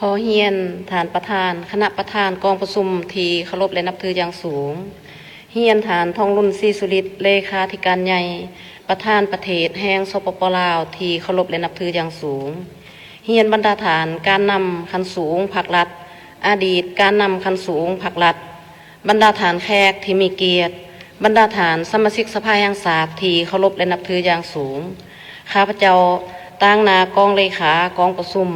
ຂໍຮຽນທ່ານປະທານຄະນະປະທານກອງປະຊຸມທີ່ເຄົາລົບ ແລະ ນັບຖືຢ່າງສູງ, ຮຽນທ່ານ ທອງລຸນ ສີສຸລິດ ເລຂາທິການໃຫຍ່ ປະທານປະເທດແຫ່ງ ສປປ ລາວ ທີ່ເຄົາລົບ ແລະ ນັບຖືຢ່າງສູງ, ຮຽນບັນດາທ່ານການນຳຂັ້ນສູງພັກລັດ, ອະດີດການນຳຂັ້ນສູງພັກລັດ, ບັນດາທ່ານແຂກທີ່ມີກຽດ, ບັນດາທ່ານສະມາຊິກສະພາແຫ່ງຊາດທີ່ເຄົາລົບ ແລະ ນັບຖືຢ່າງສູງ, ຂ້າພະເຈົ້າຕາງໜ້າກອງເລຂາກອງປະຊຸມ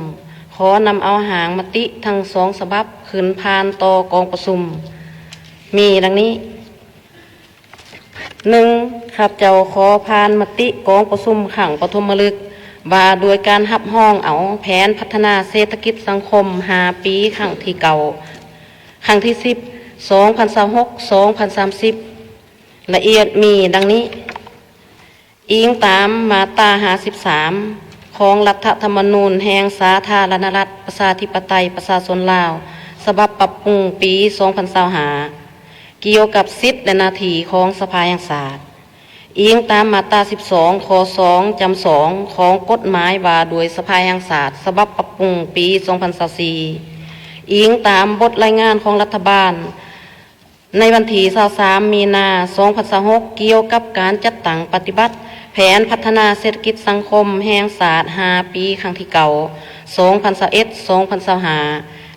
ຂໍນຳເອົາຮ່າງມະຕິທັງສອງສະບັບຂຶ້ນຜ່ານຕໍ່ກອງປະຊຸມ ມີດັ່ງນີ້. ໜຶ່ງ, ຂ້າພະເຈົ້າຂໍຜ່ານມະຕິກອງປະຊຸມຄັ້ງປະຖົມມະລຶກ ວ່າດ້ວຍການຮັບຮອງເອົາແຜນພັດທະນາເສດຖະກິດສັງຄົມຫ້າປີ ຄັ້ງທີເກົ້າ ຄັ້ງທີສິບ ສອງພັນຊາວຫົກ ສອງພັນສາມສິບ ລະອຽດມີດັ່ງນີ້. ອີງຕາມມາດຕາຫ້າສິບສາມ ຂອງລັດຖະທຳມະນູນແຫ່ງສາທາລະນະລັດ ປະຊາທິປະໄຕ ປະຊາຊົນລາວ ສະບັບປັບປຸງປີສອງພັນຊາວຫ້າ ກ່ຽວກັບສິດ ແລະ ໜ້າທີ່ຂອງສະພາແຫ່ງຊາດ, ອີງຕາມມາດຕາສິບສອງ ຂໍ້ສອງ ຈຳສອງ ຂອງກົດໝາຍວ່າດ້ວຍສະພາແຫ່ງຊາດ ສະບັບປັບປຸງປີສອງພັນຊາວສີ່, ອີງຕາມບົດລາຍງານຂອງລັດຖະບານ ໃນວັນທີຊາວສາມ ມີນາ ສອງພັນຊາວຫົກ ກ່ຽວກັບການຈັດຕັ້ງປະຕິບັດແຜນພັດທະນາເສດຖະກິດສັງຄົມແຫ່ງຊາດຫ້າປີ ຄັ້ງທີເກົ້າ ສອງພັນຊາວເອັດ ສອງພັນຊາວຫ້າ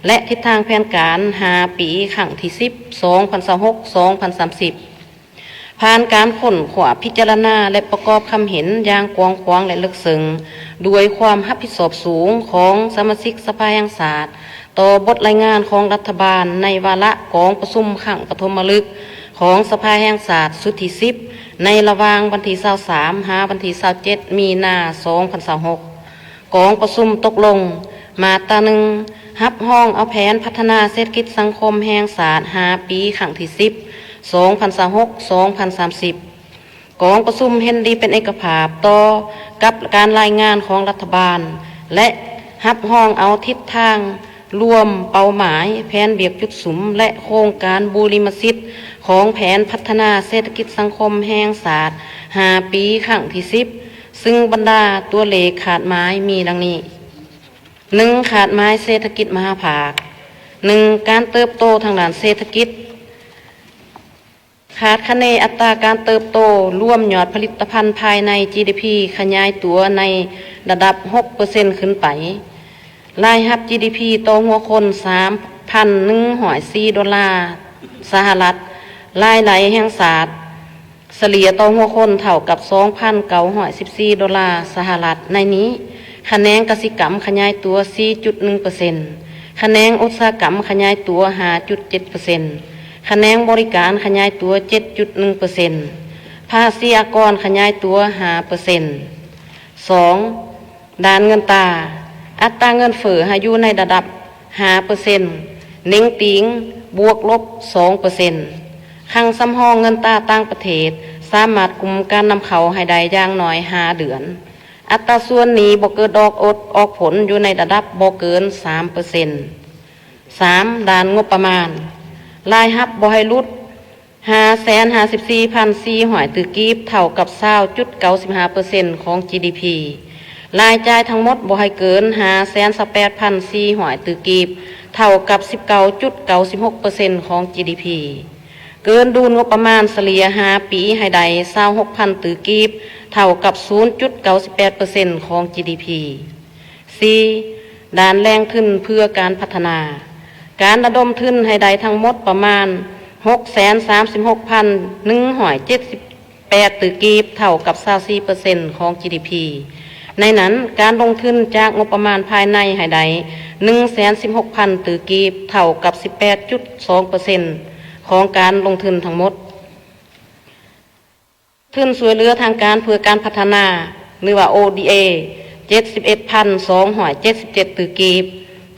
ແລະ ທິດທາງແຜນການຫ້າປີ ຄັ້ງທີສິບ ສອງພັນຊາວຫົກ ສອງພັນສາມສິບ ຜ່ານການຄົ້ນຄວ້າ, ພິຈາລະນາ ແລະ ປະກອບຄຳເຫັນຢ່າງກວ້າງຂວາງ ແລະ ເລິກເຊິ່ງ ດ້ວຍຄວາມຮັບຜິດຊອບສູງຂອງສະມາຊິກສະພາແຫ່ງຊາດ ຕໍ່ບົດລາຍງານຂອງລັດຖະບານໃນວາລະກອງປະຊຸມຄັ້ງປະຖົມມະລຶກຂອງສະພາແຫ່ງຊາດຊຸດທີສິບ ໃນລະຫວ່າງວັນທີຊາວສາມ ຫາວັນທີຊາວເຈັດ ມີນາ ສອງພັນຊາວຫົກ. ກອງປະຊຸມຕົກລົງ ມາດຕາໜຶ່ງ ຮັບຮອງເອົາແຜນພັດທະນາເສດຖະກິດສັງຄົມແຫ່ງຊາດຫ້າປີ ຄັ້ງທີສິບ ສອງພັນຊາວຫົກ ສອງພັນສາມສິບ. ກອງປະຊຸມເຫັນດີເປັນເອກະພາບຕໍ່ກັບການລາຍງານຂອງລັດຖະບານ ແລະ ຮັບຮອງເອົາທິດທາງລວມ, ເປົ້າໝາຍ, ແຜນວຽກຈຸດສຸມ ແລະ ໂຄງການບູລິມະສິດຂອງແຜນພັດທະນາເສດຖະກິດສັງຄົມແຫ່ງຊາດຫ້າປີ ຄັ້ງທີສິບ ຊຶ່ງບັນດາຕົວເລກຄາດໝາຍມີດັ່ງນີ້. ໜຶ່ງ, ຄາດໝາຍເສດຖະກິດມະຫາພາກ. ໜຶ່ງ, ການເຕີບໂຕທາງດ້ານເສດຖະກິດ. ຄາດຄະເນອັດຕາການເຕີບໂຕລວມຍອດຜະລິດຕະພັນພາຍໃນ ຈີດີພີ ຂະຫຍາຍຕົວໃນລະດັບຫົກເປີເຊັນຂຶ້ນໄປ. ລາຍຮັບ ຈີດີພີ ຕໍ່ຫົວຄົນ ສາມພັນໜຶ່ງຮ້ອຍສີ່ໂດລາສະຫະລັດ, ລາຍໄດ້ແຫ່ງຊາດ ສະເລ່ຍຕໍ່ຫົວຄົນເທົ່າກັບ ສອງພັນເກົ້າຮ້ອຍສິບສີ່ໂດລາສະຫະລັດ. ໃນນີ້, ຂະແໜງກະສິກຳຂະຫຍາຍຕົວ ສີ່ຈຸດໜຶ່ງເປີເຊັນ, ຂະແໜງອຸດສາຫະກຳຂະຫຍາຍຕົວ ຫ້າຈຸດເຈັດເປີເຊັນ, ຂະແໜງບໍລິການຂະຫຍາຍຕົວ ເຈັດຈຸດໜຶ່ງເປີເຊັນ, ພາສີອາກອນຂະຫຍາຍຕົວ ຫ້າເປີເຊັນ. ສອງ, ດ້ານເງິນຕາ, ອັດຕາເງິນເຟີ້ໃຫ້ຢູ່ໃນລະດັບຫ້າເປີເຊັນ, ເໜັງຕີງ ບວກລົບສອງເປີເຊັນ. ຄັງສຳຮອງເງິນຕາຕ່າງປະເທດ ສາມາດກຸມການນຳເຂົ້າໃຫ້ໄດ້ຢ່າງໜ້ອຍຫ້າເດືອນ. ອັດຕາສ່ວນໜີ້ບໍ່ເກີດດອກອົດອອກຜົນຢູ່ໃນລະດັບບໍ່ເກີນສາມເປີເຊັນ. ສາມ, ດ້ານງົບປະມານ, ລາຍຮັບບໍ່ໃຫ້ຫຼຸດ ຫ້າແສນຫ້າສິບສີ່ພັນສີ່ຮ້ອຍຕື້ກີບ, ເທົ່າກັບ ຊາວຈຸດເກົ້າສິບຫ້າເປີເຊັນຂອງ ຈີດີພີ. ລາຍຈ່າຍທັງໝົດບໍ່ໃຫ້ເກີນ ຫ້າແສນຊາວແປດພັນສີ່ຮ້ອຍຕື້ກີບ, ເທົ່າກັບ ສິບເກົ້າຈຸດເກົ້າສິບຫົກເປີເຊັນຂອງ ຈີດີພີ. ເກີນດູນງົບປະມານສະເລ່ຍຫ້າປີໃຫ້ໄດ້ ຊາວຫົກພັນຕື້ກີບ, ເທົ່າກັບ ສູນຈຸດເກົ້າສິບແປດເປີເຊັນຂອງ ຈີດີພີ. ສີ່, ດ້ານແຫຼ່ງທຶນເພື່ອການພັດທະນາ, ການລະດົມທຶນໃຫ້ໄດ້ທັງໝົດປະມານ ຫົກແສນສາມສິບຫົກພັນໜຶ່ງຮ້ອຍເຈັດສິບແປດຕື້ກີບ, ເທົ່າກັບ ຊາວສີ່ເປີເຊັນຂອງ ຈີດີພີ. ໃນນັ້ນ, ການລົງທຶນຈາກງົບປະມານພາຍໃນໃຫ້ໄດ້ ໜຶ່ງແສນສິບຫົກພັນຕື້ກີບ, ເທົ່າກັບ ສິບແປດຈຸດສອງເປີເຊັນຂອງການລົງທຶນທັງໝົດ. ທຶນຊ່ວຍເຫຼືອທາງການເພື່ອການພັດທະນາ ຫຼືວ່າ ໂອດີເອ ເຈັດສິບເອັດພັນສອງຮ້ອຍເຈັດສິບເຈັດຕື້ກີບ,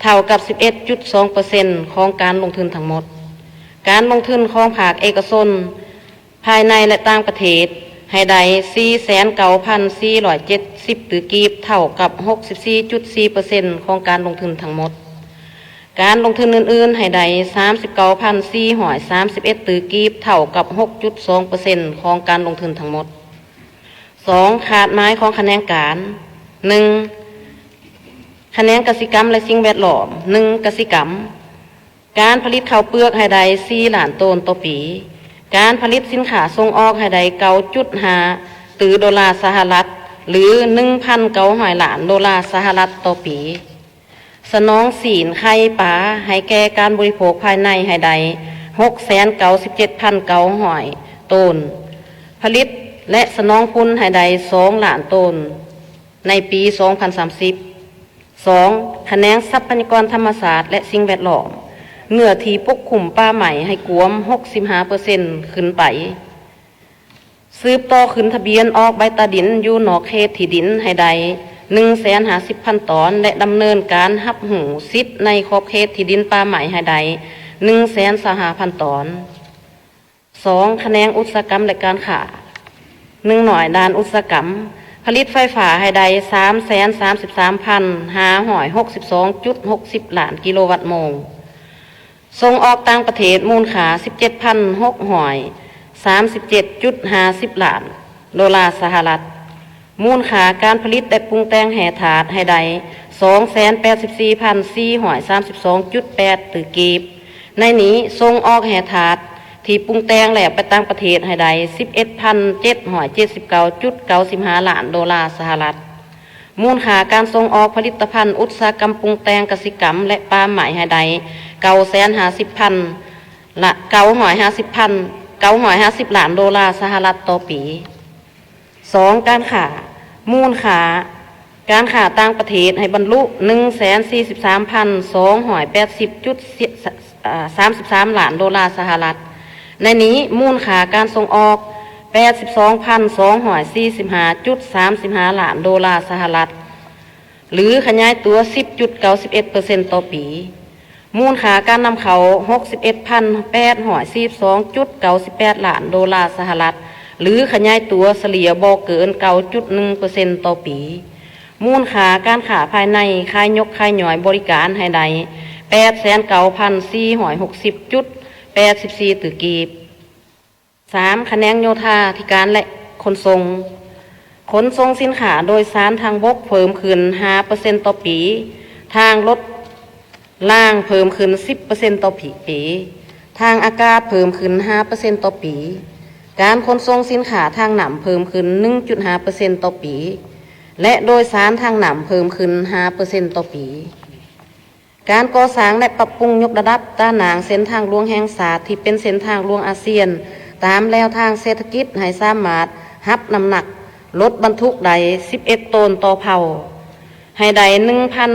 ເທົ່າກັບ ສິບເອັດຈຸດສອງເປີເຊັນຂອງການລົງທຶນທັງໝົດ. ການລົງທຶນຂອງພາກເອກະຊົນ ພາຍໃນ ແລະ ຕ່າງປະເທດ ໃຫ້ໄດ້ ສີ່ແສນເກົ້າພັນສີ່ຮ້ອຍເຈັດສິບຕື້ກີບ, ເທົ່າກັບ ຫົກສິບສີ່ຈຸດສີ່ເປີເຊັນຂອງການລົງທຶນທັງໝົດ. ການລົງທຶນອື່ນໆໃຫ້ໄດ້ ສາມສິບເກົ້າພັນສີ່ຮ້ອຍສາມສິບເອັດຕື້ກີບ, ເທົ່າກັບ ຫົກຈຸດສອງເປີເຊັນຂອງການລົງທຶນທັງໝົດ. ສອງ, ຄາດໝາຍຂອງຂະແໜງການ. ໜຶ່ງ, ຂະແໜງກະສິກຳ ແລະ ສິ່ງແວດລ້ອມ. ໜຶ່ງ, ກະສິກຳ. ການຜະລິດເຂົ້າເປືອກໃຫ້ໄດ້ສີ່ລ້ານໂຕນຕໍ່ປີ. ການຜະລິດສິນຄ້າສົ່ງອອກໃຫ້ໄດ້ເກົ້າຈຸດຫ້າຕື້ໂດລາສະຫະລັດ ຫຼື ໜຶ່ງພັນເກົ້າຮ້ອຍລ້ານໂດລາສະຫະລັດຕໍ່ປີ. ສະໜອງຊີ້ນໄຂ່ປາໃຫ້ແກ່ການບໍລິໂພກພາຍໃນໃຫ້ໄດ້ຫົກແສນເກົ້າສິບເຈັດພັນເກົ້າຮ້ອຍໂຕນ. ຜະລິດ ແລະ ສະໜອງຝຸ່ນໃຫ້ໄດ້ສອງລ້ານໂຕນໃນປີສອງພັນສາມສິບ. ສອງ, ຂະແໜງຊັບພະຍາກອນທຳມະຊາດ ແລະ ສິ່ງແວດລ້ອມ. ເນື້ອທີ່ປົກຄຸມປ່າໄມ້ໃຫ້ກວມຫົກສິບຫ້າເປີເຊັນຂຶ້ນໄປ. ສືບຕໍ່ຂຶ້ນທະບຽນອອກໃບຕາດິນຢູ່ນອກເຂດທີ່ດິນໃຫ້ໄດ້ໜຶ່ງແສນຫ້າສິບພັນຕອນ ແລະ ດຳເນີນການຮັບຮູ້ສິດໃນຂອບເຂດທີ່ດິນປ່າໄມ້ໃຫ້ໄດ້ໜຶ່ງແສນຊາວຫ້າພັນຕອນ. ສອງ, ຂະແໜງອຸດສາຫະກຳ ແລະ ການຄ້າ. ໜຶ່ງ, ດ້ານອຸດສາຫະກຳ. ຜະລິດໄຟຟ້າໃຫ້ໄດ້ສາມແສນສາມສິບສາມພັນຫ້າຮ້ອຍຫົກສິບສອງຈຸດຫົກສິບລ້ານກິໂລວັດໂມງ. ສົ່ງອອກຕ່າງປະເທດມູນຄ່າສິບເຈັດພັນຫົກຮ້ອຍສາມສິບເຈັດຈຸດຫ້າສິບລ້ານໂດລາສະຫະລັດ. ມູນຄ່າການຜະລິດ ແລະ ປຸງແຕ່ງແຮ່ທາດໃຫ້ໄດ້ສອງແສນແປດສິບສີ່ພັນສີ່ຮ້ອຍສາມສິບສອງຈຸດແປດຕື້ກີບ. ໃນນີ້ສົ່ງອອກແຮ່ທາດທີ່ປຸງແຕ່ງແລ້ວໄປຕ່າງປະເທດໃຫ້ໄດ້ສິບເອັດພັນເຈັດຮ້ອຍເຈັດສິບເກົ້າຈຸດເກົ້າສິບຫ້າລ້ານໂດລາສະຫະລັດ. ມູນຄ່າການສົ່ງອອກຜະລິດຕະພັນອຸດສາຫະກຳປຸງແຕ່ງກະສິກຳ ແລະ ປ່າໄມ້ໃຫ້ໄດ້ເກົ້າແສນຫ້າສິບພັນ ລະ ເກົ້າຮ້ອຍຫ້າສິບພັນ ເກົ້າຮ້ອຍຫ້າສິບລ້ານໂດລາສະຫະລັດຕໍ່ປີ. ສອງ, ການຄ້າ. ມູນຄ່າການຄ້າຕ່າງປະເທດໃຫ້ບັນລຸໜຶ່ງແສນສີ່ສິບສາມພັນສອງຮ້ອຍແປດສິບຈຸດສາມສິບສາມລ້ານໂດລາສະຫະລັດ. ໃນນີ້ມູນຄ່າການສົ່ງອອກແປດສິບສອງພັນສອງຮ້ອຍສີ່ສິບຫ້າຈຸດສາມສິບຫ້າລ້ານໂດລາສະຫະລັດ ຫຼື ຂະຫຍາຍຕົວສິບຈຸດເກົ້າສິບເອັດເປີເຊັນຕໍ່ປີ. ມູນຄ່າການນຳເຂົ້າຫົກສິບເອັດພັນແປດຮ້ອຍສີ່ສິບສອງຈຸດເກົ້າສິບແປດລ້ານໂດລາສະຫະລັດ ຫຼື ຂະຫຍາຍຕົວສະເລ່ຍບໍ່ເກີນເກົ້າຈຸດໜຶ່ງເປີເຊັນຕໍ່ປີ. ມູນຄ່າການຄ້າພາຍໃນຂາຍຍົກຂາຍຍ່ອຍບໍລິການໃຫ້ໄດ້ແປດແສນເກົ້າພັນສີ່ຮ້ອຍຫົກສິບຈຸດແປດສິບສີ່ຕື້ກີບ. ສາມ, ຂະແໜງໂຍທາທິການ ແລະ ຂົນສົ່ງ. ຂົນສົ່ງສິນຄ້າໂດຍສານທາງບົກເພີ່ມຂຶ້ນຫ້າເປີເຊັນຕໍ່ປີ, ທາງລົດລາງເພີ່ມຂຶ້ນສິບເປີເຊັນຕໍ່ປີ, ທາງອາກາດເພີ່ມຂຶ້ນຫ້າເປີເຊັນຕໍ່ປີ, ການຂົນສົ່ງສິນຄ້າທາງນ້ຳເພີ່ມຂຶ້ນໜຶ່ງຈຸດຫ້າເປີເຊັນຕໍ່ປີ ແລະ ໂດຍສານທາງນ້ຳເພີ່ມຂຶ້ນຫ້າເປີເຊັນຕໍ່ປີ. ການກໍ່ສ້າງ ແລະ ປັບປຸງຍົກລະດັບຕາໜ່າງເສັ້ນທາງຫຼວງແຫ່ງຊາດທີ່ເປັນເສັ້ນທາງຫຼວງອາຊຽນ ຕາມແລວທາງເສດຖະກິດໃຫ້ສາມາດຮັບນ້ຳໜັກລົດບັນທຸກໄດ້ສິບເອັດໂຕນຕໍ່ເພົາ ໃຫ້ໄດ້ໜຶ່ງພັນ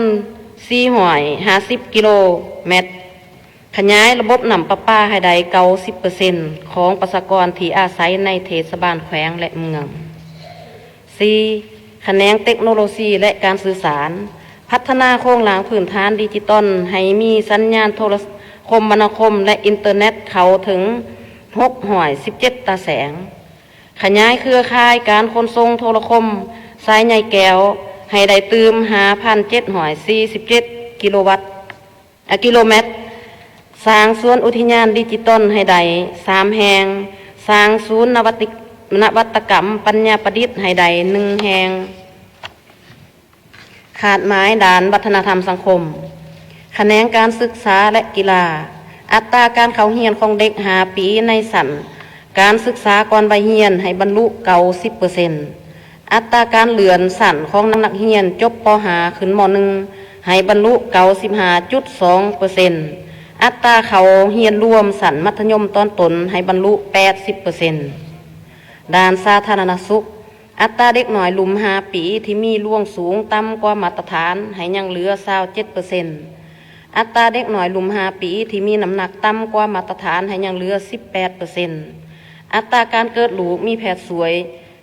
ສີ່ຮ້ອຍຫ້າສິບກິໂລແມັດ, ຂະຫຍາຍລະບົບນ້ຳປະປາໃຫ້ໄດ້ເກົ້າສິບເປີເຊັນຂອງປະຊາກອນທີ່ອາໄສໃນເທດສະບານແຂວງ ແລະ ເມືອງ. ສີ່, ຂະແໜງເຕັກໂນໂລຊີ ແລະ ການສື່ສານ. ພັດທະນາໂຄງລ່າງພື້ນຖານດິຈິຕອນໃຫ້ມີສັນຍານໂທລະຄົມມະນາຄົມ ແລະ ອິນເຕີເນັດເຂົ້າເຖິງຫົກຮ້ອຍສິບເຈັດຕາແສງ. ຂະຫຍາຍເຄືອຂ່າຍການຂົນສົ່ງໂທລະຄົມສາຍໃຍແກ້ວໃຫ້ໄດ້ຕື່ມຫ້າພັນເຈັດຮ້ອຍສີ່ສິບເຈັດກິໂລວັດ ອາ ກິໂລແມັດ, ສ້າງສວນອຸທິຍານດິຈິຕອນໃຫ້ໄດ້ສາມແຫ່ງ, ສ້າງສູນນະວັດຕິ ນະວັດຕະກຳປັນຍາປະດິດໃຫ້ໄດ້ໜຶ່ງແຫ່ງ. ຄາດໝາຍດ້ານວັດທະນະທຳສັງຄົມ. ຂະແໜງການສຶກສາ ແລະ ກິລາ. ອັດຕາການເຂົ້າຮຽນຂອງເດັກຫ້າປີໃນຊັ້ນການສຶກສາກ່ອນໄວຮຽນໃຫ້ບັນລຸເກົ້າສິບເປີເຊັນ. ອັດຕາການເລື່ອນຊັ້ນຂອງນັກຮຽນຈົບ ປໍຫ້າ ຂຶ້ນ ມໍໜຶ່ງ ໃຫ້ບັນລຸເກົ້າສິບຫ້າຈຸດສອງເປີເຊັນ, ອັດຕາເຂົ້າຮຽນລວມຊັ້ນມັດທະຍົມຕອນຕົ້ນໃຫ້ບັນລຸແປດສິບເປີເຊັນ. ດ້ານສາທາລະນະສຸກ, ອັດຕາເດັກນ້ອຍລຸ່ມຫ້າປີທີ່ມີລວງສູງຕ່ຳກວ່າມາດຕະຖານໃຫ້ຍັງເຫຼືອຊາວເຈັດເປີເຊັນ, ອັດຕາເດັກນ້ອຍລຸ່ມຫ້າປີທີ່ມີນ້ຳໜັກຕ່ຳກວ່າມາດຕະຖານໃຫ້ຍັງເຫຼືອສິບແປດເປີເຊັນ, ອັດຕາການເກີດລູກມີແພດຊ່ວຍ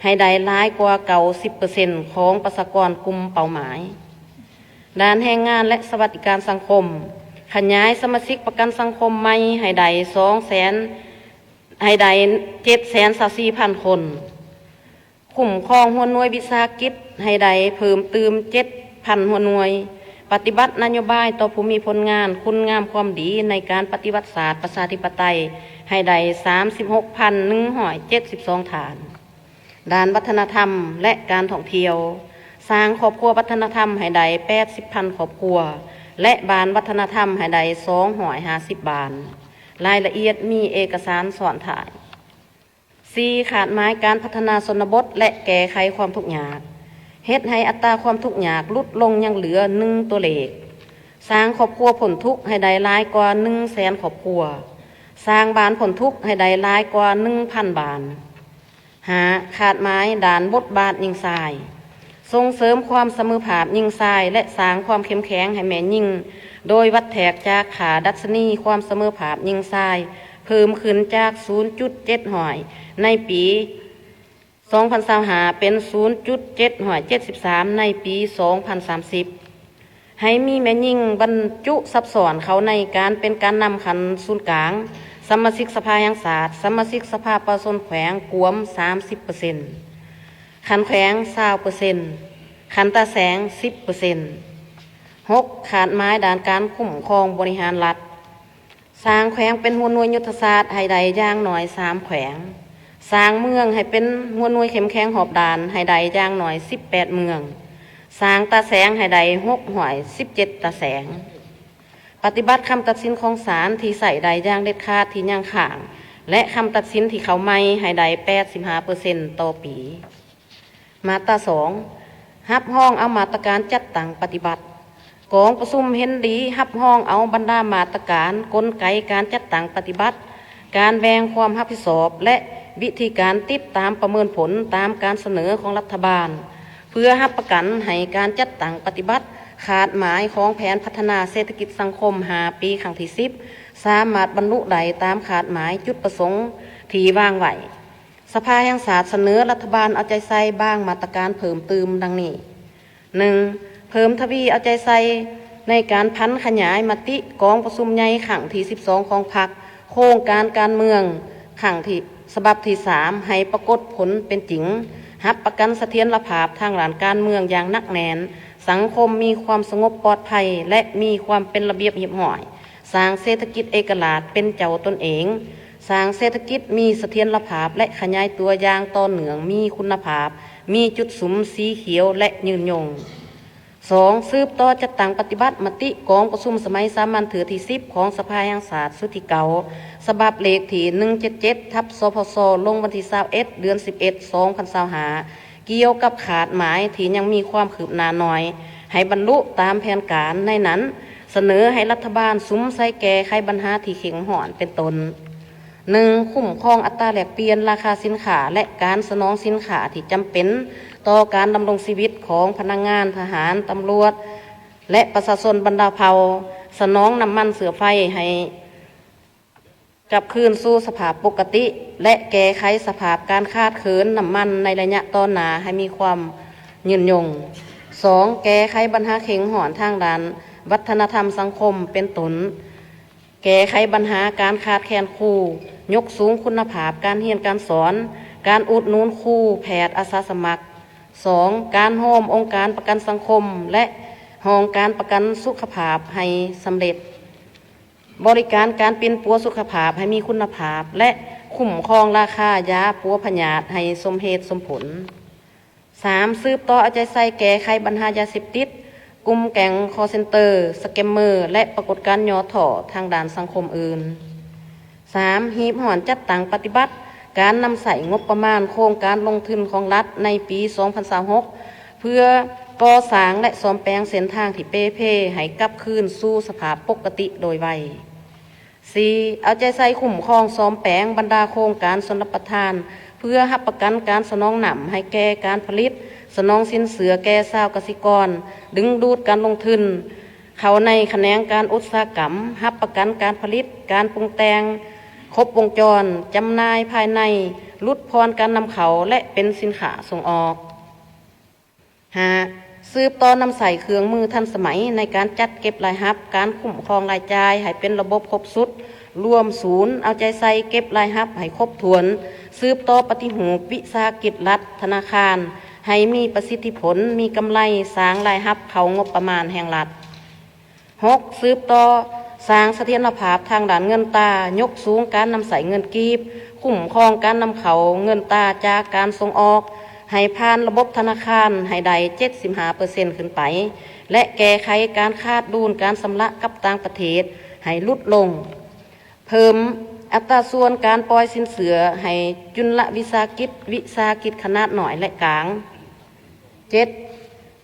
ໃຫ້ໄດ້ຫຼາຍກວ່າເກົ້າສິບເປີເຊັນຂອງປະຊາກອນກຸ່ມເປົ້າໝາຍ. ດ້ານແຮງງານ ແລະ ສະຫວັດດີການສັງຄົມ, ຂະຫຍາຍສະມາຊິກປະກັນສັງຄົມໃໝ່ໃຫ້ໄດ້ສອງແສນ ໃຫ້ໄດ້ເຈັດແສນຊາວສີ່ພັນຄົນ, ຄຸ້ມຄອງຫົວໜ່ວຍວິສາຫະກິດໃຫ້ໄດ້ເພີ່ມຕື່ມເຈັດພັນຫົວໜ່ວຍ, ປະຕິບັດນະໂຍບາຍຕໍ່ຜູ້ມີຜົນງານຄຸນງາມຄວາມດີໃນການປະຕິວັດຊາດປະຊາທິປະໄຕໃຫ້ໄດ້ສາມສິບຫົກພັນໜຶ່ງຮ້ອຍເຈັດສິບສອງທ່ານ. ດ້ານວັດທະນະທຳ ແລະ ການທ່ອງທ່ຽວ, ສ້າງຄອບຄົວວັດທະນະທຳໃຫ້ໄດ້ແປດສິບພັນຄອບຄົວ ແລະ ບ້ານວັດທະນະທຳໃຫ້ໄດ້ສອງຮ້ອຍຫ້າສິບບ້ານ. ລາຍລະອຽດມີເອກະສານຊ້ອນທ້າຍ. ສີ່, ຄາດໝາຍການພັດທະນາຊົນນະບົດ ແລະ ແກ້ໄຂຄວາມທຸກຍາກ, ເຮັດໃຫ້ອັດຕາຄວາມທຸກຍາກຫຼຸດລົງຍັງເຫຼືອໜຶ່ງຕົວເລກ, ສ້າງຄອບຄົວພົ້ນທຸກໃຫ້ໄດ້ຫຼາຍກວ່າໜຶ່ງແສນຄອບຄົວ, ສ້າງບ້ານພົ້ນທຸກໃຫ້ໄດ້ຫຼາຍກວ່າໜຶ່ງພັນບ້ານ. ຫ້າ, ຄາດໝາຍດ້ານບົດບາດຍິງຊາຍ, ສົ່ງເສີມຄວາມສະເໝີພາບຍິງຊາຍ ແລະ ສ້າງຄວາມເຂັ້ມແຂງໃຫ້ແມ່ຍິງ ໂດຍວັດແທກຈາກຄ່າດັດຊະນີຄວາມສະເໝີພາບຍິງຊາຍ ເພີ່ມຂຶ້ນຈາກສູນຈຸດເຈັດຮ້ອຍໃນປີສອງພັນຊາວຫ້າ ເປັນສູນຈຸດເຈັດຮ້ອຍເຈັດສິບສາມໃນປີສອງພັນສາມສິບ. ໃຫ້ມີແມ່ຍິງບັນຈຸສັບຊ້ອນເຂົ້າໃນການເປັນການນຳຂັ້ນສູນກາງ, ສະມາຊິກສະພາແຫ່ງຊາດ, ສະມາຊິກສະພາປະຊາຊົນແຂວງກວມສາມສິບເປີເຊັນ, ຂັ້ນແຂວງຊາວເປີເຊັນ, ຂັ້ນຕາແສງສິບເປີເຊັນ. ຫົກ, ຄາດໝາຍດ້ານການຄຸ້ມຄອງບໍລິຫານລັດ, ສ້າງແຂວງເປັນຫົວໜ່ວຍຍຸດທະສາດໃຫ້ໄດ້ຢ່າງໜ້ອຍສາມແຂວງ, ສ້າງເມືອງໃຫ້ເປັນຫົວໜ່ວຍເຂັ້ມແຂງຮອບດ້ານໃຫ້ໄດ້ຢ່າງໜ້ອຍສິບແປດເມືອງ, ສ້າງຕາແສງໃຫ້ໄດ້ຫົກຮ້ອຍສິບເຈັດຕາແສງ. ປະຕິບັດຄຳຕັດສິນຂອງສານທີ່ໃຊ້ໄດ້ຢ່າງເດັດຂາດທີ່ຍັງຄ້າງ ແລະ ຄຳຕັດສິນທີ່ເຂົ້າໃໝ່ໃຫ້ໄດ້ແປດສິບຫ້າເປີເຊັນຕໍ່ປີ. ມາດຕາສອງ, ຮັບຮອງເອົາມາດຕະການຈັດຕັ້ງປະຕິບັດ. ກອງປະຊຸມເຫັນດີຮັບຮອງເອົາບັນດາມາດຕະການ, ກົນໄກການຈັດຕັ້ງປະຕິບັດ, ການແບ່ງຄວາມຮັບຜິດຊອບ ແລະ ວິທີການຕິດຕາມປະເມີນຜົນຕາມການສະເໜີຂອງລັດຖະບານ ເພື່ອຮັບປະກັນໃຫ້ການຈັດຕັ້ງປະຕິບັດຄາດໝາຍຂອງແຜນພັດທະນາເສດຖະກິດສັງຄົມຫ້າປີຄັ້ງທີສິບ ສາມາດບັນລຸໄດ້ຕາມຄາດໝາຍຈຸດປະສົງທີ່ວາງໄວ້. ສະພາແຫ່ງຊາດສະເໜີລັດຖະບານເອົາໃຈໃສ່ບາງມາດຕະການເພີ່ມຕື່ມດັ່ງນີ້. ໜຶ່ງ, ເພີ່ມທະວີເອົາໃຈໃສ່ໃນການຜັນຂະຫຍາຍມະຕິກອງປະຊຸມໃຫຍ່ຄັ້ງທີສິບສອງຂອງພັກ, ໂຄງການການເມືອງຄັ້ງທີ ສະບັບທີສາມ ໃຫ້ປາກົດຜົນເປັນຈິງ, ຮັບປະກັນສະຖຽນລະພາບທາງດ້ານການເມືອງຢ່າງໜັກແໜ້ນ, ສັງຄົມມີຄວາມສະຫງົບປອດໄພ ແລະ ມີຄວາມເປັນລະບຽບຮຽບຮ້ອຍ, ສ້າງເສດຖະກິດເອກະລາດເປັນເຈົ້າຕົນເອງ, ສ້າງເສດຖະກິດມີສະຖຽນລະພາບ ແລະ ຂະຫຍາຍຕົວຢ່າງຕໍ່ເນື່ອງ, ມີຄຸນນະພາບ, ມີຈຸດສຸມສີຂຽວ ແລະ ຍືນຍົງ. ສອງ, ສືບຕໍ່ຈັດຕັ້ງປະຕິບັດມະຕິກອງປະຊຸມສະໄໝສາມັນເທື່ອທີສິບຂອງສະພາແຫ່ງຊາດຊຸດທີເກົ້າ ສະບັບເລກທີໜຶ່ງເຈັດເຈັດ ທັບ ສພຊ ລົງວັນທີຊາວເອັດ ເດືອນສິບເອັດ ສອງພັນຊາວຫ້າ ກ່ຽວກັບຄາດໝາຍທີ່ຍັງມີຄວາມຄືບໜ້າໜ້ອຍ ໃຫ້ບັນລຸຕາມແຜນການ. ໃນນັ້ນ ສະເໜີໃຫ້ລັດຖະບານສຸມໃສ່ແກ້ໄຂບັນຫາທີ່ເຄັ່ງຮ້ອນເປັນຕົ້ນ ໜຶ່ງ, ຄຸ້ມຄອງອັດຕາແລກປ່ຽນລາຄາສິນຄ້າ ແລະ ການສະໜອງສິນຄ້າທີ່ຈຳເປັນຕໍ່ການດຳລົງຊີວິດຂອງພະນັກງານ, ທະຫານ, ຕຳຫຼວດ ແລະ ປະຊາຊົນບັນດາເຜົ່າ, ສະໜອງນ້ຳມັນເຊື້ອໄຟໃຫ້ກັບຄືນສູ່ສະພາບປົກກະຕິ ແລະ ແກ້ໄຂສະພາບການຂາດເຂີນນ້ຳມັນໃນໄລຍະຕໍ່ໜ້າໃຫ້ມີຄວາມຍືນຍົງ. ສອງ, ແກ້ໄຂບັນຫາເຄັ່ງຮ້ອນທາງດ້ານວັດທະນະທຳສັງຄົມ ເປັນຕົ້ນ ແກ້ໄຂບັນຫາການຂາດແຄນຄູ, ຍົກສູງຄຸນນະພາບການຮຽນການສອນ, ການອຸດໜູນຄູ, ແພດ, ອາສາສະໝັກ. ສອງ, ການໂຮມອົງການປະກັນສັງຄົມ ແລະ ຫ້ອງການປະກັນສຸຂະພາບໃຫ້ສຳເລັດ, ບໍລິການການປິ່ນປົວສຸຂະພາບໃຫ້ມີຄຸນນະພາບ ແລະ ຄຸ້ມຄອງລາຄາຢາປົວພະຍາດໃຫ້ສົມເຫດສົມຜົນ. ສາມ, ສືບຕໍ່ເອົາໃຈໃສ່ແກ້ໄຂບັນຫາຢາເສບຕິດ, ກຸ່ມແກ້ງຄໍເຊັນເຕີ, ສະແກມເມີ ແລະ ປາກົດການຫຍໍ້ທໍ້ທາງດ້ານສັງຄົມອື່ນ. ສາມ, ຮີບຮ້ອນຈັດຕັ້ງປະຕິບັດການນຳໃຊ້ງົບປະມານໂຄງການລົງທຶນຂອງລັດໃນປີສອງພັນຊາວຫົກ ເພື່ອກໍ່ສ້າງ ແລະ ສ້ອມແປງເສັ້ນທາງທີ່ເປ່ເພໃຫ້ກັບຄືນສູ່ສະພາບປົກກະຕິໂດຍໄວ. ສີ່, ເອົາໃຈໃສ່ຄຸ້ມຄອງສ້ອມແປງບັນດາໂຄງການຊົນລະປະທານ ເພື່ອຮັບປະກັນການສະໜອງນ້ຳໃຫ້ແກ່ການຜະລິດ, ສະໜອງສິນເຊື່ອແກ່ຊາວກະສິກອນ, ດຶງດູດການລົງທຶນເຂົ້າໃນຂະແໜງການອຸດສາຫະກຳ, ຮັບປະກັນການຜະລິດ, ການປຸງແຕ່ງຄົບວົງຈອນ, ຈຳໜ່າຍພາຍໃນ, ຫຼຸດຜ່ອນການນຳເຂົ້າ ແລະ ເປັນສິນຄ້າສົ່ງອອກ. ຫ້າ, ສືບຕໍ່ນຳໃຊ້ເຄື່ອງມືທັນສະໄໝໃນການຈັດເກັບລາຍຮັບ, ການຄຸ້ມຄອງລາຍຈ່າຍໃຫ້ເປັນລະບົບຄົບຊຸດ, ລວມສູນເອົາໃຈໃສ່ເກັບລາຍຮັບໃຫ້ຄົບຖ້ວນ, ສືບຕໍ່ປະຕິຮູບວິສາຫະກິດລັດ, ທະນາຄານ ໃຫ້ມີປະສິດທິຜົນ, ມີກຳໄລ, ສ້າງລາຍຮັບເຂົ້າງົບປະມານແຫ່ງລັດ. ຫົກ, ສືບຕໍ່ສ້າງສະຖຽນລະພາບທາງດ້ານເງິນຕາ, ຍົກສູງການນຳໃຊ້ເງິນກີບ, ຄຸ້ມຄອງການນຳເຂົ້າເງິນຕາຈາກການສົ່ງອອກ, ໃຫ້ຜ່ານລະບົບທະນາຄານໃຫ້ໄດ້ເຈັດສິບຫ້າເປີເຊັນຂຶ້ນໄປ ແລະ ແກ້ໄຂການຂາດດຸນການຊຳລະກັບຕ່າງປະເທດໃຫ້ຫຼຸດລົງ. ເພີ່ມອັດຕາສ່ວນການປ່ອຍສິນເຊື່ອໃຫ້ຈຸນລະວິສາຫະກິດ, ວິສາຫະກິດຂະໜາດນ້ອຍ ແລະ ກາງ. ເຈັດ,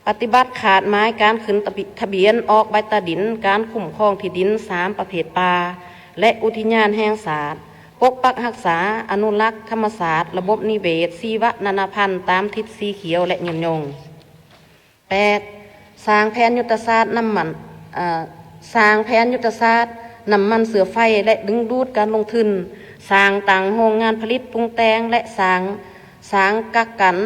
ປະຕິບັດຂາດໝາຍການຂຶ້ນທະບຽ-, ທະບຽນອອກໃບຕາດິນ, ການຄຸ້ມຄອງທີ່ດິນສາມປະເພດປ່າ ແລະ ອຸທິຍານແຫ່ງຊາດ, ປົກປັກຮັກສາ, ອະນຸລັກທຳມະຊາດ, ລະບົບນິເວດ, ຊີວະນານາພັນຕາມທິດສີຂຽວ ແລະ ຍືນຍົງ. ແປດ, ສ້າງແຜນຍຸດທະສາດນ້ຳມັນ, ເອີ, ສ້າງແຜນຍຸດທະສາດນ້ຳມັນເຊື້ອໄຟ ແລະ ດຶງດູດການລົງທຶນ, ສ້າງຕັ້ງໂຮງງານຜະລິດປຸງແຕ່ງ ແລະ ສ້າງ, ສ້າງກັກກັນ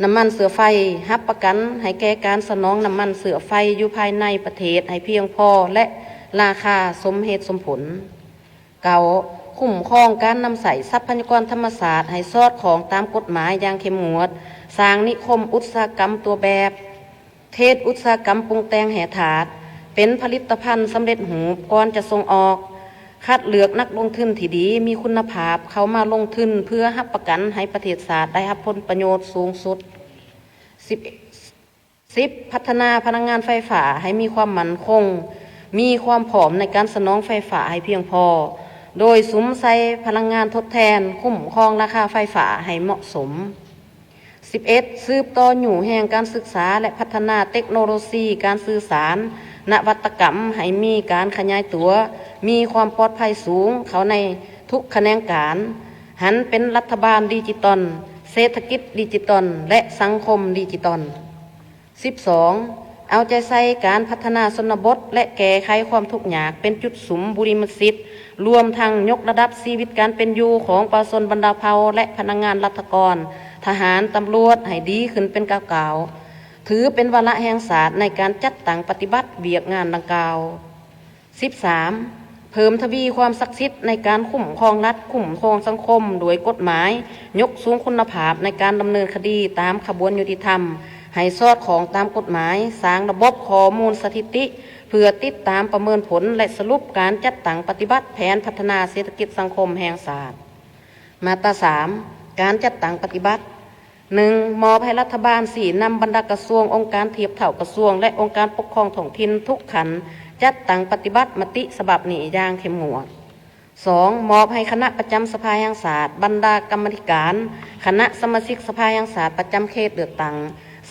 ນ້ຳມັນເຊື້ອໄຟ, ຮັບປະກັນໃຫ້ແກ່ການສະໜອງນ້ຳມັນເຊື້ອໄຟຢູ່ພາຍໃນປະເທດໃຫ້ພຽງພໍ ແລະ ລາຄາສົມເຫດສົມຜົນ. ເກົ້າ, ຄຸ້ມຄອງການນຳໃຊ້ຊັບພະຍາກອນທຳມະຊາດໃຫ້ສອດຄ່ອງຕາມກົດໝາຍຢ່າງເຂັ້ມງວດ, ສ້າງນິຄົມອຸດສາຫະກຳຕົວແບບ, ເຂດອຸດສາຫະກຳປຸງແຕ່ງແຮ່ທາດ ເປັນຜະລິດຕະພັນສຳເລັດຮູບກ່ອນຈະສົ່ງອອກ, ຄັດເລືອກນັກລົງທຶນທີ່ດີມີຄຸນນະພາບເຂົ້າມາລົງທຶນ ເພື່ອຮັບປະກັນໃຫ້ປະເທດຊາດໄດ້ຮັບຜົນປະໂຫຍດສູງສຸດ. ສິບ, ສິບ, ພັດທະນາພະລັງງານໄຟຟ້າໃຫ້ມີຄວາມໝັ້ນຄົງ, ມີຄວາມພ້ອມໃນການສະໜອງໄຟຟ້າໃຫ້ພຽງພໍ ໂດຍສຸມໃສ່ພະລັງງານທົດແທນ, ຄຸ້ມຄອງລາຄາໄຟຟ້າໃຫ້ເໝາະສົມ. ສິບເອັດ, ສືບຕໍ່ຍູ້ແຮງການສຶກສາ ແລະ ພັດທະນາເຕັກໂນໂລຊີການສື່ສານ, ນະວັດຕະກຳໃຫ້ມີການຂະຫຍາຍຕົວ, ມີຄວາມປອດໄພສູງເຂົ້າໃນທຸກຂະແໜງການ, ຫັນເປັນລັດຖະບານດິຈິຕອນ, ເສດຖະກິດດິຈິຕອນ ແລະ ສັງຄົມດິຈິຕອນ. ສິບສອງ, ເອົາໃຈໃສ່ການພັດທະນາຊົນນະບົດ ແລະ ແກ້ໄຂຄວາມທຸກຍາກເປັນຈຸດສຸມບຸລິມະສິດ, ລວມທັງຍົກລະດັບຊີວິດການເປັນຢູ່ຂອງປະຊາຊົນບັນດາເຜົ່າ ແລະ ພະນັກງານລັດຖະກອນ, ທະຫານ, ຕຳຫຼວດ ໃຫ້ດີຂຶ້ນເປັນກ້າວໆ, ຖືເປັນວາລະແຫ່ງຊາດໃນການຈັດຕັ້ງປະຕິບັດວຽກງານດັ່ງກ່າວ. ສິບສາມ, ເພີ່ມທະວີຄວາມສັກສິດໃນການຄຸ້ມຄອງລັດ, ຄຸ້ມຄອງສັງຄົມດ້ວຍກົດໝາຍ, ຍົກສູງຄຸນນະພາບໃນການດຳເນີນຄະດີຕາມຂະບວນຍຸຕິທຳ ໃຫ້ສອດຄ່ອງຕາມກົດໝາຍ, ສ້າງລະບົບຂໍ້ມູນສະຖິຕິ ເພື່ອຕິດຕາມປະເມີນຜົນ ແລະ ສະຫຼຸບການຈັດຕັ້ງປະຕິບັດແຜນພັດທະນາເສດຖະກິດສັງຄົມແຫ່ງຊາດ. ມາດຕາສາມ, ການຈັດຕັ້ງປະຕິບັດ. ໜຶ່ງ, ມອບໃຫ້ລັດຖະບານຊີ້ນຳບັນດາກະຊວງ, ອົງການທຽບເທົ່າກະຊວງ ແລະ ອົງການປົກຄອງທ້ອງຖິ່ນທຸກຂັ້ນ ຈັດຕັ້ງປະຕິບັດມະຕິສະບັບນີ້ຢ່າງເຂັ້ມງວດ. ສອງ, ມອບໃຫ້ຄະນະປະຈຳສະພາແຫ່ງຊາດ, ບັນດາກຳມາທິການ, ຄະນະສະມາຊິກສະພາແຫ່ງຊາດປະຈຳເຂດເລືອກຕັ້ງ,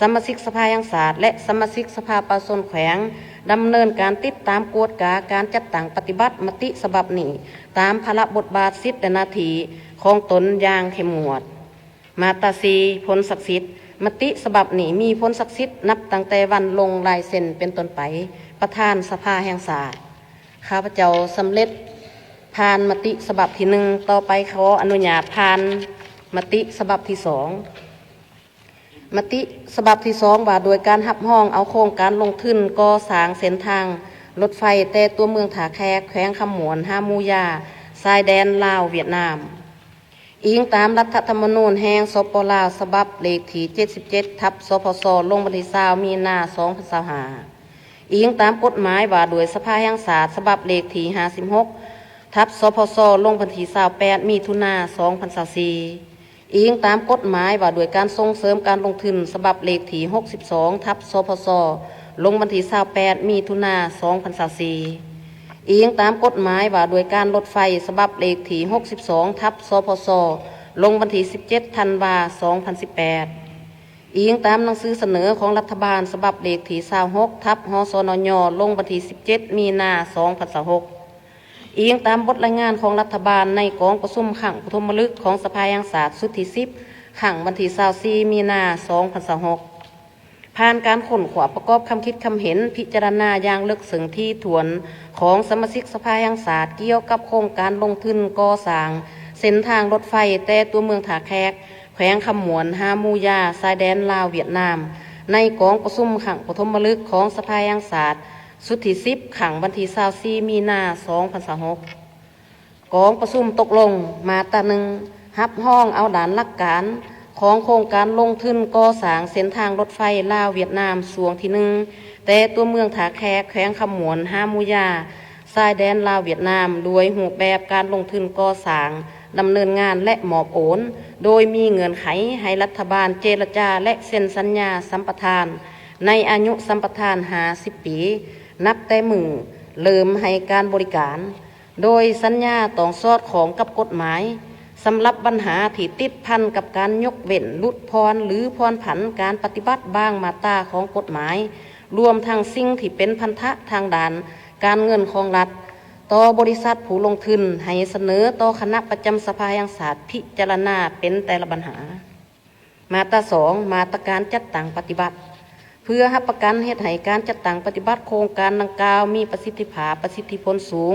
ສະມາຊິກສະພາແຫ່ງຊາດ ແລະ ສະມາຊິກສະພາປະຊາຊົນແຂວງ ດຳເນີນການຕິດຕາມກວດກາການຈັດຕັ້ງປະຕິບັດມະຕິສະບັບນີ້ ຕາມພາລະບົດບາດ, ສິດ ແລະ ໜ້າທີ່ຂອງຕົນຢ່າງເຂັ້ມງວດ. ມາດຕາສີ່, ຜົນສັກສິດ. ມະຕິສະບັບນີ້ມີຜົນສັກສິດນັບຕັ້ງແຕ່ວັນລົງລາຍເຊັນເປັນຕົ້ນໄປ. ປະທານສະພາແຫ່ງຊາດ. ຂ້າພະເຈົ້າສຳເລັດຜ່ານມະຕິສະບັບທີໜຶ່ງ, ຕໍ່ໄປຂໍອະນຸຍາດຜ່ານມະຕິສະບັບທີສອງ. ມະຕິສະບັບທີສອງ ວ່າດ້ວຍການຮັບຮອງເອົາໂຄງການລົງທຶນກໍ່ສ້າງເສັ້ນທາງລົດໄຟແຕ່ຕົວເມືອງທ່າແຂກ ແຂວງຄຳມ່ວນ ຫາໝູຢາ ຊາຍແດນລາວ-ຫວຽດນາມ. ອີງຕາມລັດຖະທຳມະນູນແຫ່ງ ສປ ລາວ ສະບັບເລກທີເຈັດສິບເຈັດ ທັບ ສພສ ລົງວັນທີຊາວ ມີນາ ສອງພັນຊາວຫ້າ, ອີງຕາມກົດໝາຍວ່າດ້ວຍສະພາແຫ່ງຊາດ ສະບັບເລກທີຫ້າສິບຫົກ ທັບ ສພສ ລົງວັນທີຊາວແປດ ມີຖຸນາ ສອງພັນຊາວສີ່, ອີງຕາມກົດໝາຍວ່າດ້ວຍການສົ່ງເສີມການລົງທຶນ ສະບັບເລກທີຫົກສິບສອງ ທັບ ສພສ ລົງວັນທີຊາວແປດ ມີຖຸນາ ສອງພັນຊາວສີ່, ອີງຕາມກົດໝາຍວ່າດ້ວຍການລົດໄຟ ສະບັບເລກທີຫົກສິບສອງ ທັບ ສພສ ລົງວັນທີສິບເຈັດ ທັນວາ ສອງພັນສິບແປດ, ອີງຕາມໜັງສືສະເໜີຂອງລັດຖະບານ ສະບັບເລກທີຊາວຫົກ ທັບ ຫສນຍ ລົງວັນທີສິບເຈັດ ມີນາ ສອງພັນຊາວຫົກ, ອີງຕາມບົດລາຍງານຂອງລັດຖະບານໃນກອງປະຊຸມຄັ້ງປະຖົມມະລຶກຂອງສະພາແຫ່ງຊາດຊຸດທີສິບ ຄັ້ງວັນທີຊາວສີ່ ມີນາ ສອງພັນຊາວຫົກ. ຜ່ານການຄົ້ນຄວ້າປະກອບຄຳຄິດຄຳເຫັນ, ພິຈາລະນາຢ່າງເລິກເຊິ່ງຖີ່ຖ້ວນຂອງສະມາຊິກສະພາແຫ່ງຊາດ ກ່ຽວກັບໂຄງການລົງທຶນກໍ່ສ້າງເສັ້ນທາງລົດໄຟແຕ່ຕົວເມືອງທ່າແຂກ ແຂວງຄຳມ່ວນ ຫາໝູຢາ ຊາຍແດນລາວ-ຫວຽດນາມ ໃນກອງປະຊຸມຄັ້ງປະຖົມມະລຶກຂອງສະພາແຫ່ງຊາດ ຊຸດທີສິບ ຄັ້ງວັນທີຊາວສີ່ ມີນາ ສອງພັນຊາວຫົກ. ກອງປະຊຸມຕົກລົງ ມາດຕາໜຶ່ງ ຮັບຮອງເອົາດ້ານຫຼັກການຂອງໂຄງການລົງທຶນກໍ່ສ້າງເສັ້ນທາງລົດໄຟລາວ-ຫວຽດນາມ ຊ່ວງທີໜຶ່ງ ແຕ່ຕົວເມືອງທ່າແຂກ ແຂວງຄຳມ່ວນ ຫາໝູຢາ ຊາຍແດນລາວ-ຫວຽດນາມ ດ້ວຍຮູບແບບການລົງທຶນກໍ່ສ້າງ ດຳເນີນງານ ແລະ ມອບໂອນ, ໂດຍມີເງື່ອນໄຂໃຫ້ລັດຖະບານເຈລະຈາ ແລະ ເຊັນສັນຍາສຳປະທານ ໃນອາຍຸສຳປະທານຫ້າສິບປີ ນັບແຕ່ມື້ເລີ່ມໃຫ້ການບໍລິການ, ໂດຍສັນຍາຕ້ອງສອດຄ່ອງກັບກົດໝາຍ. ສຳລັບບັນຫາທີ່ຕິດພັນກັບການຍົກເວັ້ນ, ຫຼຸດຜ່ອນ ຫຼື ຜ່ອນຜັນການປະຕິບັດບາງມາດຕາຂອງກົດໝາຍ, ລວມທັງສິ່ງທີ່ເປັນພັນທະທາງດ້ານການເງິນຂອງລັດ, ຕໍ່ບໍລິສັດຜູ້ລົງທຶນໃຫ້ສະເໜີຕໍ່ຄະນະປະຈຳສະພາແຫ່ງຊາດພິຈາລະນາເປັນແຕ່ລະບັນຫາ. ມາດຕາສອງ ມາດຕະການຈັດຕັ້ງປະຕິບັດ. ເພື່ອຮັບປະກັນເຮັດໃຫ້ການຈັດຕັ້ງປະຕິບັດໂຄງການດັ່ງກ່າວມີປະສິດທິພາບ, ປະສິດທິຜົນສູງ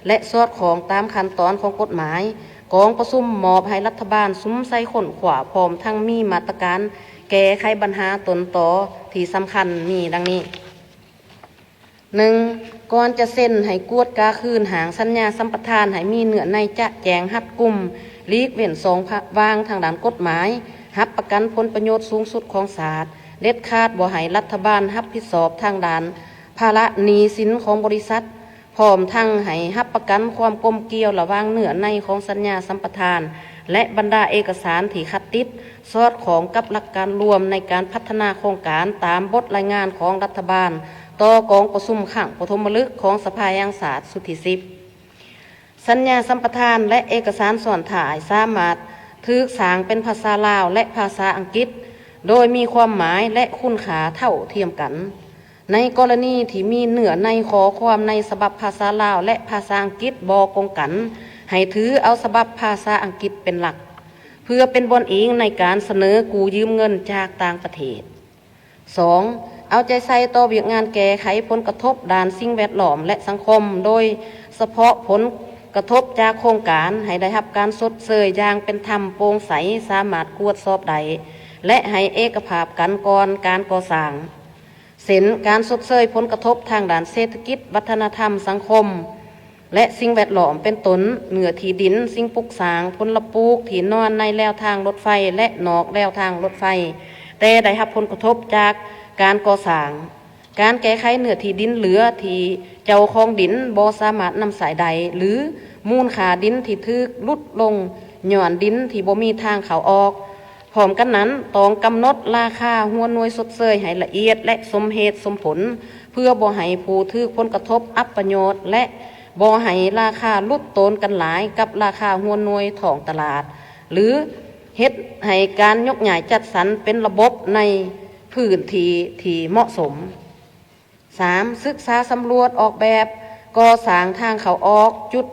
ແລະ ສອດຄ່ອງຕາມຂັ້ນຕອນຂອງກົດໝາຍ, ກອງປະຊຸມມອບໃຫ້ລັດຖະບານສຸມໃສ່ຄົ້ນຄວ້າ ພ້ອມທັງມີມາດຕະການແກ້ໄຂບັນຫາຕົ້ນຕໍທີ່ສຳຄັນມີດັ່ງນີ້. ໜຶ່ງ, ກ່ອນຈະເຊັນໃຫ້ກວດກາຄືນຮ່າງສັນຍາສຳປະທານໃຫ້ມີເນື້ອໃນຈະແຈ້ງ, ຮັດກຸມ, ຫຼີກເວັ້ນຊ່ອງວ່າງທາງດ້ານກົດໝາຍ, ຮັບປະກັນຜົນປະໂຫຍດສູງສຸດຂອງຊາດ, ເດັດຂາດບໍ່ໃຫ້ລັດຖະບານຮັບຜິດຊອບທາງດ້ານພາລະໜີ້ສິນຂອງບໍລິສັດ, ພ້ອມທັງໃຫ້ຮັບປະກັນຄວາມກົມກ່ຽວລະຫວ່າງເນື້ອໃນຂອງສັນຍາສຳປະທານ ແລະ ບັນດາເອກະສານທີ່ຂັດຕິດ, ສອດຄ່ອງກັບຫຼັກການລວມໃນການພັດທະນາໂຄງການຕາມບົດລາຍງານຂອງລັດຖະບານຕໍ່ກອງປະຊຸມຄັ້ງປະຖົມມະລຶກຂອງສະພາແຫ່ງຊາດຊຸດທີສິບ. ສັນຍາສຳປະທານ ແລະ ເອກະສານຊ້ອນທ້າຍສາມາດຖືກສ້າງເປັນພາສາລາວ ແລະ ພາສາອັງກິດ ໂດຍມີຄວາມໝາຍ ແລະ ຄຸນຄ່າເທົ່າທຽມກັນ. ໃນກໍລະນີທີ່ມີເນື້ອໃນຂໍ້ຄວາມໃນສະບັບພາສາລາວ ແລະ ພາສາອັງກິດບໍ່ກົງກັນ, ໃຫ້ຖືເອົາສະບັບພາສາອັງກິດເປັນຫຼັກ ເພື່ອເປັນບ່ອນອີງໃນການສະເໜີກູ້ຢືມເງິນຈາກຕ່າງປະເທດ. ສອງ, ເອົາໃຈໃສ່ຕໍ່ວຽກງານແກ້ໄຂຜົນກະທົບດ້ານສິ່ງແວດລ້ອມ ແລະ ສັງຄົມ, ໂດຍສະເພາະຜົນກະທົບຈາກໂຄງການ, ໃຫ້ໄດ້ຮັບການຊົດເຊີຍຢ່າງເປັນທຳ, ໂປ່ງໃສ, ສາມາດກວດສອບໄດ້ ແລະ ໃຫ້ເອກະພາບກັນກ່ອນການກໍ່ສ້າງ. ເຊັ່ນ ການຊົດເຊີຍຜົນກະທົບທາງດ້ານເສດຖະກິດ, ວັດທະນະທຳ, ສັງຄົມ ແລະ ສິ່ງແວດລ້ອມ ເປັນຕົ້ນ ເນື້ອທີ່ດິນ, ສິ່ງປຸກສ້າງ, ພົນລະປູກ, ທີ່ນອນໃນແລວທາງລົດໄຟ ແລະ ນອກແລວທາງລົດໄຟ ແຕ່ໄດ້ຮັບຜົນກະທົບຈາກການກໍ່ສ້າງ. ການແກ້ໄຂເນື້ອທີ່ດິນເຫຼືອທີ່ເຈົ້າຂອງດິນບໍ່ສາມາດນຳໃຊ້ໄດ້ ຫຼື ມູນຄ່າດິນທີ່ຖືກຫຼຸດລົງຍ້ອນດິນທີ່ບໍ່ມີທາງເຂົ້າອອກ. ພ້ອມກັນນັ້ນ, ຕ້ອງກຳນົດລາຄາຫົວໜ່ວຍຊົດເຊີຍໃຫ້ລະອຽດ ແລະ ສົມເຫດສົມຜົນ ເພື່ອບໍ່ໃຫ້ຜູ້ຖືກຜົນກະທົບອັບປະໂຫຍດ ແລະ ບໍ່ໃຫ້ລາຄາຫຼຸດໂຕນກັນຫຼາຍກັບລາຄາຫົວໜ່ວຍທ້ອງຕະຫຼາດ ຫຼື ເຮັດໃຫ້ການຍົກຍ້າຍຈັດສັນເປັນລະບົບໃນພື້ນທີ່ທີ່ເໝາະສົມ. ສາມ, ສຶກສາສຳຫຼວດອອກແບບກໍ່ສ້າງທາງເຂົ້າອອກ, ຈຸດ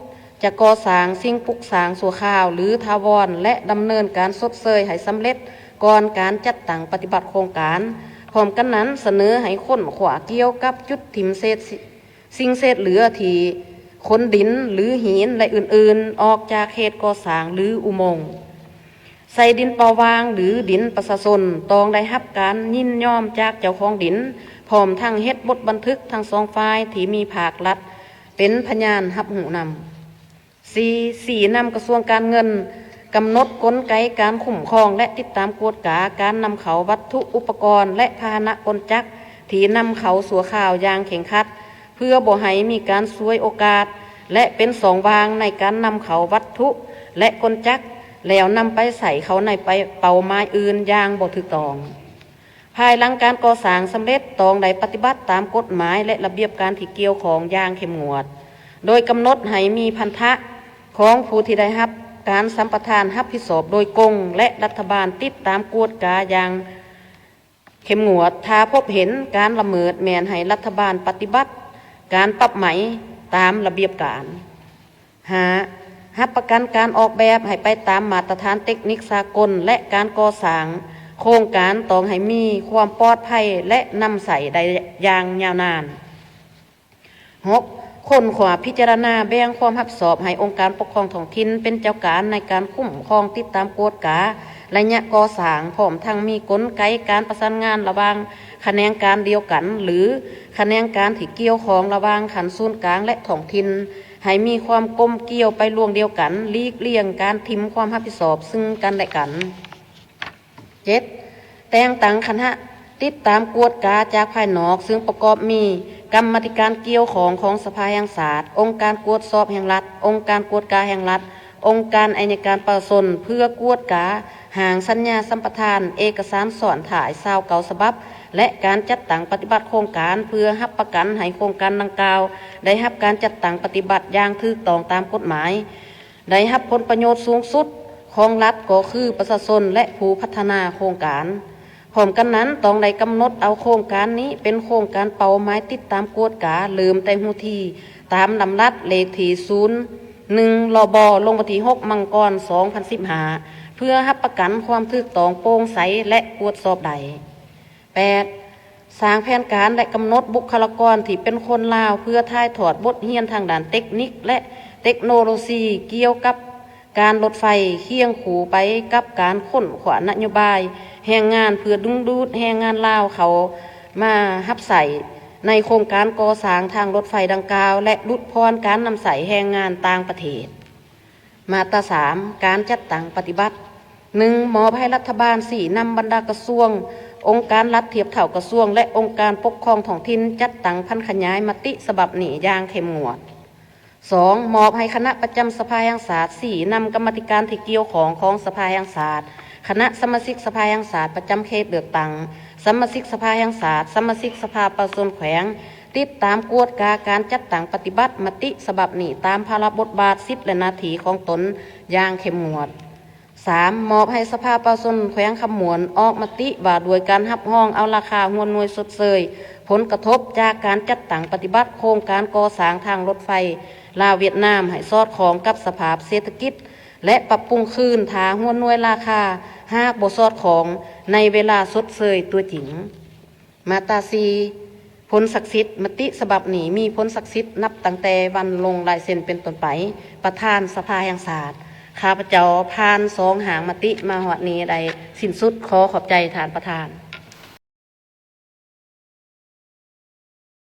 ຈະກໍ່ສ້າງ, ສິ່ງປຸກສ້າງຊົ່ວຄາວ ຫຼື ຖາວອນ ແລະ ດຳເນີນການຊົດເຊີຍໃຫ້ສຳເລັດກ່ອນການຈັດຕັ້ງປະຕິບັດໂຄງການ. ພ້ອມກັນນັ້ນ, ສະເໜີໃຫ້ຄົ້ນຄວ້າກ່ຽວກັບຈຸດຖິ້ມເສດ ສິ່ງເສດເຫຼືອທີ່ຂົນດິນ ຫຼື ຫີນ ແລະ ອື່ນໆ ອອກຈາກເຂດກໍ່ສ້າງ ຫຼື ອຸໂມງ. ໃສ່ດິນເປົ່າຫວ່າງ ຫຼື ດິນປະຊາຊົນ ຕ້ອງໄດ້ຮັບການຍິນຍອມຈາກເຈົ້າຂອງດິນ, ພ້ອມທັງເຮັດບົດບັນທຶກທັງສອງຝ່າຍທີ່ມີພາກລັດເປັນພະຍານຮັບຮູ້ນຳ. ສີ່, ຊີ້ນຳກະຊວງການເງິນ ກຳນົດກົນໄກການຄຸ້ມຄອງ ແລະ ຕິດຕາມກວດກາການນຳເຂົ້າວັດຖຸອຸປະກອນ ແລະ ພາຫະນະກົນຈັກທີ່ນຳເຂົ້າຊົ່ວຄາວຢ່າງເຄັ່ງຄັດ ເພື່ອບໍ່ໃຫ້ມີການສວຍໂອກາດ ແລະ ເປັນຊ່ອງວ່າງໃນການນຳເຂົ້າວັດຖຸ ແລະ ກົນຈັກ ແລ້ວນຳໄປໃຊ້ເຂົ້າໃນເປົ້າໝາຍອື່ນຢ່າງບໍ່ຖືກຕ້ອງ. ພາຍຫຼັງການກໍ່ສ້າງສຳເລັດ ຕ້ອງໄດ້ປະຕິບັດຕາມກົດໝາຍ ແລະ ລະບຽບການທີ່ກ່ຽວຂ້ອງຢ່າງເຂັ້ມງວດ, ໂດຍກຳນົດໃຫ້ມີພັນທະຂອງຜູ້ທີ່ໄດ້ຮັບການສຳປະທານຮັບຜິດຊອບໂດຍກົງ ແລະ ລັດຖະບານຕິດຕາມກວດກາຢ່າງເຂັ້ມງວດ. ຖ້າພົບເຫັນການລະເມີດ ແມ່ນໃຫ້ລັດຖະບານປະຕິບັດການປັບໃໝຕາມລະບຽບການ. ຫ້າ, ຮັບປະກັນການອອກແບບໃຫ້ໄປຕາມມາດຕະຖານເຕັກນິກສາກົນ ແລະ ການກໍ່ສ້າງໂຄງການຕ້ອງໃຫ້ມີຄວາມປອດໄພ ແລະ ນຳໃຊ້ໄດ້ຢ່າງຍາວນານ. ຫົກ, ຄົ້ນຄວ້າພິຈາລະນາແບ່ງຄວາມຮັບຜິດຊອບໃຫ້ອົງການປົກຄອງທ້ອງຖິ່ນເປັນເຈົ້າການໃນການຄຸ້ມຄອງ, ຕິດຕາມ, ກວດກາໄລຍະກໍ່ສ້າງ, ພ້ອມທັງມີກົນໄກການປະສານງານລະຫວ່າງຂະແໜງການດຽວກັນ ຫຼື ຂະແໜງການທີ່ກ່ຽວຂ້ອງລະຫວ່າງຂັ້ນສູນກາງ ແລະ ທ້ອງຖິ່ນ ໃຫ້ມີຄວາມກົມກ່ຽວໄປລວງດຽວກັນ, ຫຼີກລ່ຽງການຖິ້ມຄວາມຮັບຜິດຊອບຊຶ່ງກັນ ແລະ ກັນ. ເຈັດ, ແຕ່ງຕັ້ງຄະນະຕິດຕາມກວດກາຈາກພາຍນອກ, ຊຶ່ງປະກອບມີ ກຳມາທິການກ່ຽວຂ້ອງຂອງສະພາແຫ່ງຊາດ, ອົງການກວດສອບແຫ່ງລັດ, ອົງການກວດກາແຫ່ງລັດ, ອົງການໄອຍະການປະຊາຊົນ ເພື່ອກວດກາຮ່າງສັນຍາສຳປະທານ, ເອກະສານຊ້ອນທ້າຍຊາວເກົ້າສະບັບ ແລະ ການຈັດຕັ້ງປະຕິບັດໂຄງການ ເພື່ອຮັບປະກັນໃຫ້ໂຄງການດັ່ງກ່າວໄດ້ຮັບການຈັດຕັ້ງປະຕິບັດຢ່າງຖືກຕ້ອງຕາມກົດໝາຍ, ໄດ້ຮັບຜົນປະໂຫຍດສູງສຸດຂອງລັດກໍຄືປະຊາຊົນ ແລະ ຜູ້ພັດທະນາໂຄງການ. ພ້ອມກັນນັ້ນ, ຕ້ອງໄດ້ກຳນົດເອົາໂຄງການນີ້ເປັນໂຄງການເປົ້າໝາຍຕິດຕາມກວດກາ ເລີ່ມແຕ່ຫົວທີ ຕາມລຳດັບເລກທີສູນໜຶ່ງ ລບ ລົງວັນທີຫົກ ມັງກອນ ສອງພັນສິບຫ້າ ເພື່ອຮັບປະກັນຄວາມຖືກຕ້ອງ, ໂປ່ງໃສ ແລະ ກວດສອບໄດ້. ແປດ, ສ້າງແຜນການ ແລະ ກຳນົດບຸກຄະລາກອນທີ່ເປັນຄົນລາວ ເພື່ອຖ່າຍທອດບົດຮຽນທາງດ້ານເຕັກນິກ ແລະ ເຕັກໂນໂລຊີ ກ່ຽວກັບການລົດໄຟ ຄຽງຄູ່ໄປກັບການຄົ້ນຄວ້ານະໂຍບາຍແຮງງານ ເພື່ອດຶງດູດແຮງງານລາວເຂົ້າມາຮັບໃຊ້ໃນໂຄງການກໍ່ສ້າງທາງລົດໄຟດັ່ງກ່າວ ແລະ ຫຼຸດຜ່ອນການນຳໃຊ້ແຮງງານຕ່າງປະເທດ. ມາດຕາສາມ ການຈັດຕັ້ງປະຕິບັດ. ໜຶ່ງ, ມອບໃຫ້ລັດຖະບານຊີ້ນຳບັນດາກະຊວງ, ອົງການລັດທຽບເທົ່າກະຊວງ ແລະ ອົງການປົກຄອງທ້ອງຖິ່ນ ຈັດຕັ້ງຜັນຂະຫຍາຍມະຕິສະບັບນີ້ຢ່າງເຂັ້ມງວດ. ສອງ, ມອບໃຫ້ຄະນະປະຈຳສະພາແຫ່ງຊາດຊີ້ນຳກຳມາທິການທີ່ກ່ຽວຂ້ອງຂອງສະພາແຫ່ງຊາດ, ຄະນະສະມາຊິກສະພາແຫ່ງຊາດປະຈຳເຂດເລືອກຕັ້ງ, ສະມາຊິກສະພາແຫ່ງຊາດ, ສະມາຊິກສະພາປະຊາຊົນແຂວງ ຕິດຕາມກວດກາການຈັດຕັ້ງປະຕິບັດມະຕິສະບັບນີ້ຕາມພາລະບົດບາດ, ສິດ ແລະ ໜ້າທີ່ຂອງຕົນຢ່າງເຂັ້ມງວດ. ສາມ, ມອບໃຫ້ສະພາປະຊາຊົນແຂວງຄຳມ່ວນອອກມະຕິວ່າດ້ວຍການຮັບຮອງເອົາລາຄາຫົວໜ່ວຍຊົດເຊີຍຜົນກະທົບຈາກການຈັດຕັ້ງປະຕິບັດໂຄງການກໍ່ສ້າງທາງລົດໄຟລາວ-ຫວຽດນາມ ໃຫ້ສອດຄ່ອງກັບສະພາບເສດຖະກິດ ແລະ ປັບປຸງຄືນຖ້າຫົວໜ່ວຍລາຄາຫາກບໍ່ສອດຄ່ອງໃນເວລາຊົດເຊີຍຕົວຈິງ. ມາດຕາສີ່, ຜົນສັກສິດ. ມະຕິສະບັບນີ້ມີຜົນສັກສິດນັບຕັ້ງແຕ່ວັນລົງລາຍເຊັນເປັນຕົ້ນໄປ. ປະທານສະພາແຫ່ງຊາດ. ຂ້າພະເຈົ້າຜ່ານສອງຮ່າງມະຕິມາຮອດນີ້ໄດ້ສິ້ນສຸດ. ຂໍຂອບໃຈທ່ານປະທານ.